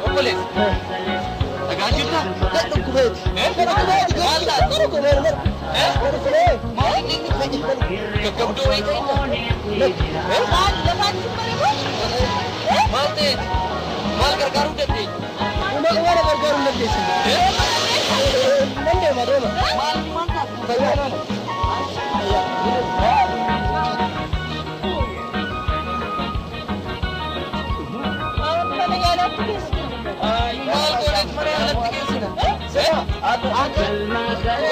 Obboleessa. Dhagaa jirtaa? Maal inni gaggabdoo wayii ta'inna? Maal ta'e? Maal gargaaruu dandeenya? Waan gargaaruu dandeessu. Nan deema deema. Maal maal taate? Fayyaa. Maal gooneet mana yaalatti geessina?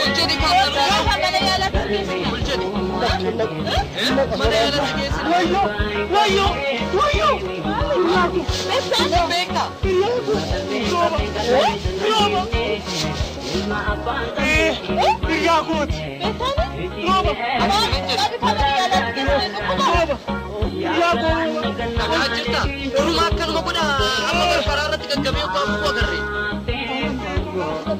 Hojjeti Mana yaalatti geessina. Hojjeti. Mana yaalatti geessina. Wayyo! Wayyo! Wayyo! Isin beektaa? Rooba! Rooba! Biyyaa kooti! Rooba! Rooba! Biyyaa koo rooba! Dhagaa jirtaa? Duruma akkanuma godha amma karaa irratti gaggabee yookaan bu'u agarree.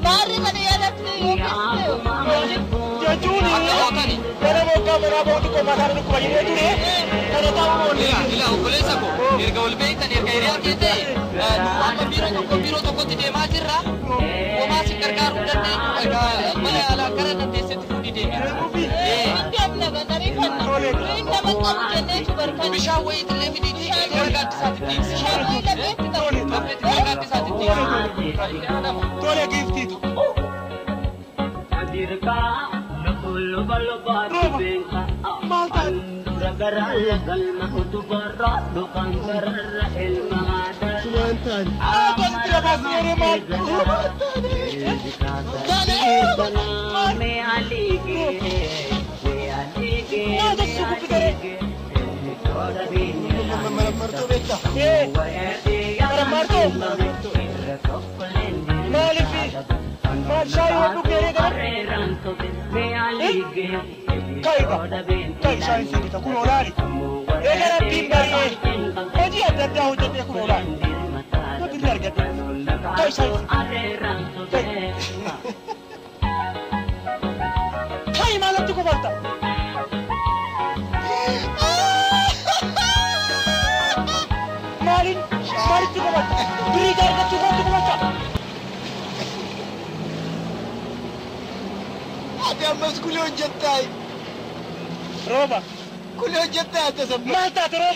Maarri mana yaalatti yoo geessite Jechuun Akka hootani. gara moggaa manaa ba'uutu qomaa dhukkuba jedhee ture. Kana taa'u oolle. Ilaa ilaa obboleessa koo erga wal beektan erga hiriyaa kee ta'e nu amma biiroo tokko biiroo tokkotti deemaa jirra. Homaa si gargaaruu dandeenyu egaa mana yaalaa gara dandeessetti fuudhii deemi. hin deemna banariifanna. Nuyi nama qabu jenneetu barkan. Bishaan wayiitillee fidiitii gara gaaddisaatti dhiibsi. Bishaan wayii lafeetti qabu. Lafeetti gara gaaddisaatti dhiibsi. Tole giiftiitu. Rooba! Maal taate? Sumaan taane. Akkasitti lafaa si yeree maal? Maal taane? Taane! Maal? Maal taasisu gubbisaree? Marmartoo beektaa? Marmartoo? Maaliif? Maal shaayii waan dhugdee gara? Kaayiba! Kaayi shaayiin si bita kun olaani. Eega rabbiin bari'ee hojii adda addaa hojjetee kun olaani. Yoo birrii argadhe. Kaayi shaayiin si bita. Kaayi maalatti kofalta? Maaliin maalitti kofalta? Birrii argachuu kootti kofalta? Ati ammas kulee hojjettaa? Rooba. Kulee hojjettaa ati asamma? Maal taate rooba?